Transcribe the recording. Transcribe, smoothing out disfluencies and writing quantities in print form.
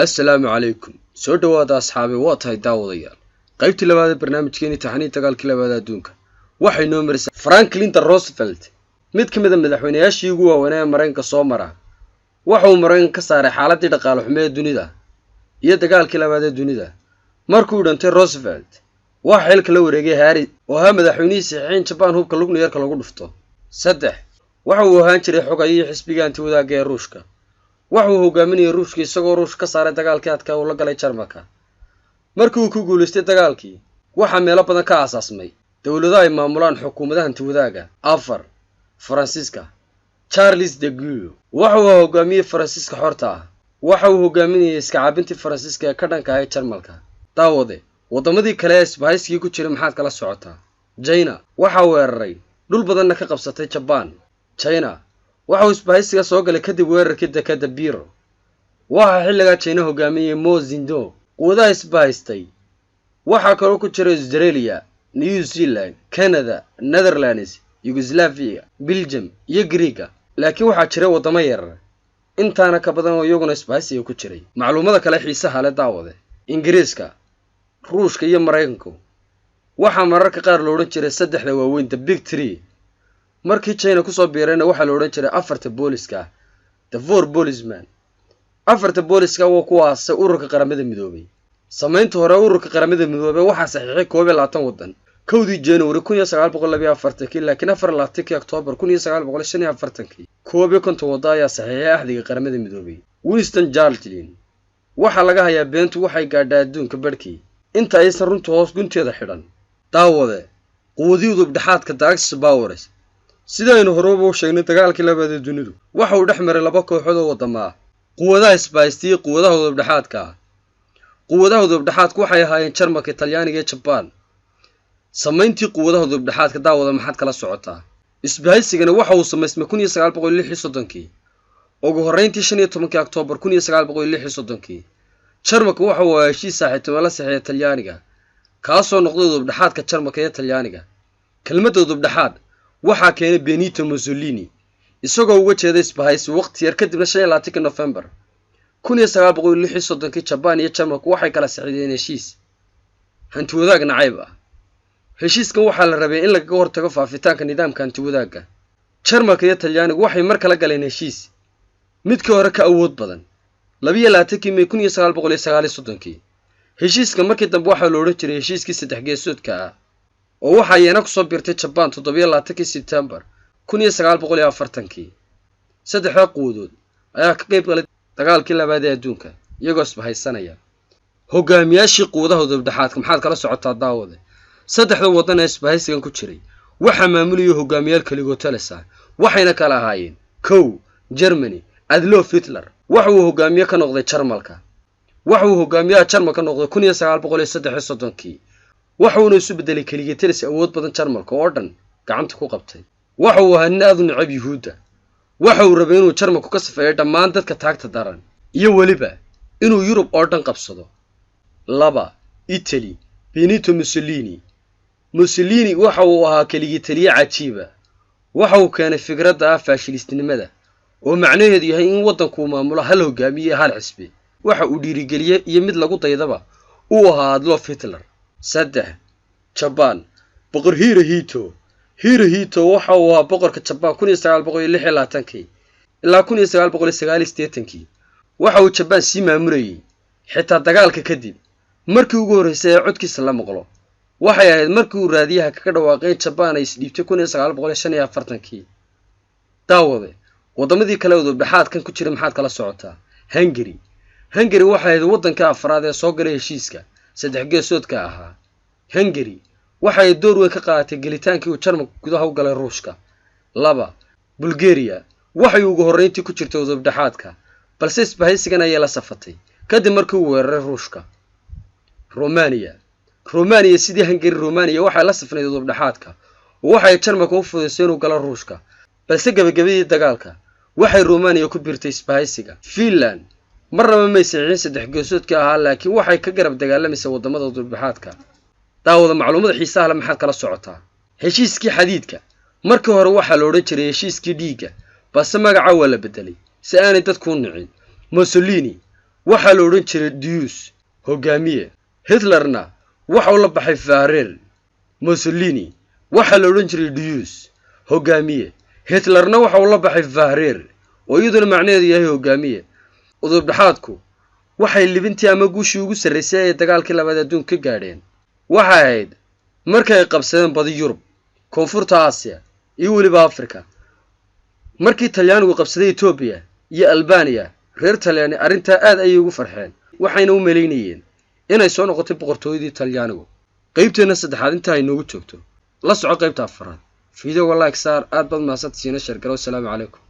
Assalaamu calaykum. Soo dhowaada asxaabi, waa tahay daawadayaal. Qaybtii labaad ee barnaamijkeeni taxanii dagaalkii labaad adduunka waxay noo marisay Franklin D. Roosevelt, mid ka mid a madaxweynayaashii ugu waaweynaa ee Maraykanka soo mara. Waxa uu Maraykanka ka saaray xaaladii dhaqaale xumo ee dunida iyo dagaalkii labaad ee dunida. Markuu dhintay Roosevelt, waxa xilka la wareegay Harry oo ahaa madaxweynihii saxiixin Japan hubka nuclear-ka lagu dhufto. 3, waxa uu ahaan jiray xogayihii xisbiga anti-wadaagga ee Ruushka. Waxa uu hogaaminayay Ruushka isagoo Ruushka ka saaray dagaalkii adkaa uu la galay Jarmalka. Markii uu ku guulaystay dagaalkii, waxaa meelo badan ka aasaasmay dowlado ay maamulaan xukuumadaha anti-wadaagga. 4, Faransiiska. Charles de Gaulle waxa uu hogaamiyey Faransiiska xorta ah. Waxa uu hogaaminayay iska caabintii Faransiiska ee ka dhanka ahayd Jarmalka. Daawade, waddamadii kale ee isbahaysigii ku jiray maxaad kala socotaa? China waxaa weeraray dhul badanna ka qabsatay Jaban. China waxa uu isbahaysiga soo galay kadib weerarkii dekadda Biro. Waxaa xilligaa China hogaaminayay Mao Zedong. Quwadaha isbahaystay waxaa kaloo ku jira Australia, New Zealand, Canada, Netherlands, Yugoslavia, Belgium iyo Greega. Laakiin waxaa jira waddamo yarar intaana ka badan oo iyaguna isbahaysiga ku jiray. Macluumada kale xiisaha leh daawade, Ingiriiska, Ruushka iyo Maraykanku waxaa mararka qaar la odhan jiray saddexda waaweyn, the big three. Markii China kusoo biirayna waxaa la odhan jiray afarta booliska, the four policeman. Afarta booliska waa kuwaas ururka Qaramada Midoobay. Samaynta hore ururka Qaramada Midoobay waxaa saxiixay 21 waddan 1dii January 1942-kii, laakiin 24-kii Oktoobar 1945-kii 51 waddan ayaa saxiixay axdiga Qaramada Midoobay. Winston Churchill waxaa laga hayaa beentu waxay gaadhaa adduunka barhkii inta aysan runta hoos gunteeda xidhan. Daawade, quwadii udubdhexaadka, the Axis powers. Sidaynu horeba u sheegnay, dagaalkii labaad ee dunidu waxa uu dhex maray laba kooxood oo waddamo ah, quwadaha isbahaystay iyo quwadaha udubdhexaadka ah. Quwadaha udubdhexaadku waxay ahaayeen Jarmalka, Talyaaniga iyo Jabaan. Samayntii quwadaha udubdhexaadka, daawada, maxaad kala socotaa? Isbahaysigana waxa uu samaysmay 1936-kii, ugu horreyntii 15-kii Oktoobar 1936-kii. Jarmalka waxa uu heshiis saaxiibtinimo la saxiixay Talyaaniga, kaasoo noqday udubdhexaadka Jarmalka iyo Talyaaniga. Kelmadda udubdhexaad waxaa keenay Benito Mussolini isagoo uga jeeda isbahaysi. Waqti yar kadibna, 25-kii Nofembar 1936-kii, Jabaan iyo Jarmalku waxay kala saxiixdeen heshiis hantiwadaag nacayb ah. Heshiiskan waxaa la rabay in lagaga hortago faafitaanka nidaamka hantiwadaagga. Jarmalka iyo Talyaanigu waxay mar kala galeen heshiis midkii hore ka awood badan 22-kii May 1939-kii. Heshiiska markii dambe waxaa la odhan jiray heshiiskii saddex geesoodka ah, oo waxaa iyana kusoo biirtay Jabaan 27-kii Sebtembar 1940-kii. Saddexda quwadood ayaa ka qayb galay dagaalkii labaad ee adduunka iyagoo isbahaysanaya. Hogaamiyaashii quwadaha udubdhexaadka maxaad kala socotaa, daawade? Saddexda waddan ee isbahaysigan ku jiray waxaa maamulayay hogaamiyaal keligood-talis ah, waxayna kala ahaayeen: 1, Germany, Adolf Hitler. Waxa uu hogaamiye ka noqday Jarmalka. Waxa uu hogaamiyaha Jarmalka noqday 1933-kii. Waxa uuna isu bedelay keligii-talis awood badan, Jarmalka oo dhan gacanta ku qabtay. Waxa uu ahaa nin aad u necab Yuhuudda. Waxa uu rabay inuu Jarmalku ka safeeyo dhammaan dadka taagta daran iyo weliba inuu Yurub oo dhan qabsado. 2, Italy, Benito Mussolini. Mussolini waxa uu ahaa keligii taliye cajiiba. Waxa uu keenay fikradda ah faashilistinimada, oo macnaheedu yahay in waddankuu maamulo hal hogaamiye, hal xisbi. Waxa uu dhiirigeliyey iyo mid lagu daydaba uu ahaa Adolf Hitler. 3, Jabaan, Boqor Hirohito. Hirohito waxa uu ahaa boqorka Jabaan 1926-kii ilaa 1989-kii. Waxa uu Jabaan sii maamulayey xitaa dagaalka kadib. Markii ugu horreysay ee codkiisa la maqlo waxay ahayd markii uu raadiyaha kaga dhawaaqay in Jabaan ay isdhiibtay 1945-kii. Daawade, waddamadii kale udubdhexaadkan ku jira maxaad kala socotaa? Hungary. Hungary waxay ahayd waddanka afraad ee soo galay heshiiska saddex geesoodka ahaa. Hungary waxa ay door weyn ka qaadatay gelitaankii uu Jarmalku gudaha u galay Ruushka. 2, Bulgaria. Waxay ugu horreyntii ku jirtay udubdhexaadka, balse isbahaysigan ayay la safatay kadib markii uu weeraray Ruushka. Romania. Romania, sidii Hungary, Romania waxay la safnayd udubdhexaadka oo waxay Jarmalka u fududaysay inuu galo Ruushka, balse gebagabadii dagaalka waxay Romania ku biirtay isbahaysiga. Finland marnaba may saxiixin saddex geesoodka ahaa, laakiin waxay ka garab dagaalamaysaa waddamada udubdhexaadka. Daawada, macluumada xiisaha le maxaad kala socotaa? Heshiiskii xadiidka markii hore waxaa la odhan jiray heshiiskii dhiigga, balse magaca waa la bedelay si aanay dadku u nicin Mussolini. Waxaa la odhan jiray Duce, hogaamiye. Hitlerna waxa uu la baxay Führer. Mussolini waxaa la odhan jiray Duce, hogaamiye. Hitlerna waxa uu la baxay Führer, oo iyaduna macnaheedu yahay hogaamiye. Udubdhexaadku waxay libintii ama guushii ugu sarraysay ee dagaalkii labaad adduunka ka gaadheen waxay ahayd markay ay qabsadeen badi Yurub, koonfurta Aasiya iyo weliba Afrika. Markii Talyaanigu qabsaday Etoobiya iyo Albaniya, reer Talyaani arrintaa aad ayay ugu farxeen, waxayna u malaynayeen inay soo noqotay boqortooyadii Talyaanigu. Qaybteenna saddexaad intaa ay noogu joogto, la soco qaybta afaraad. Videoga like saar, aad baad mahadsantihiina, share garo. Wasalaamu calaykum.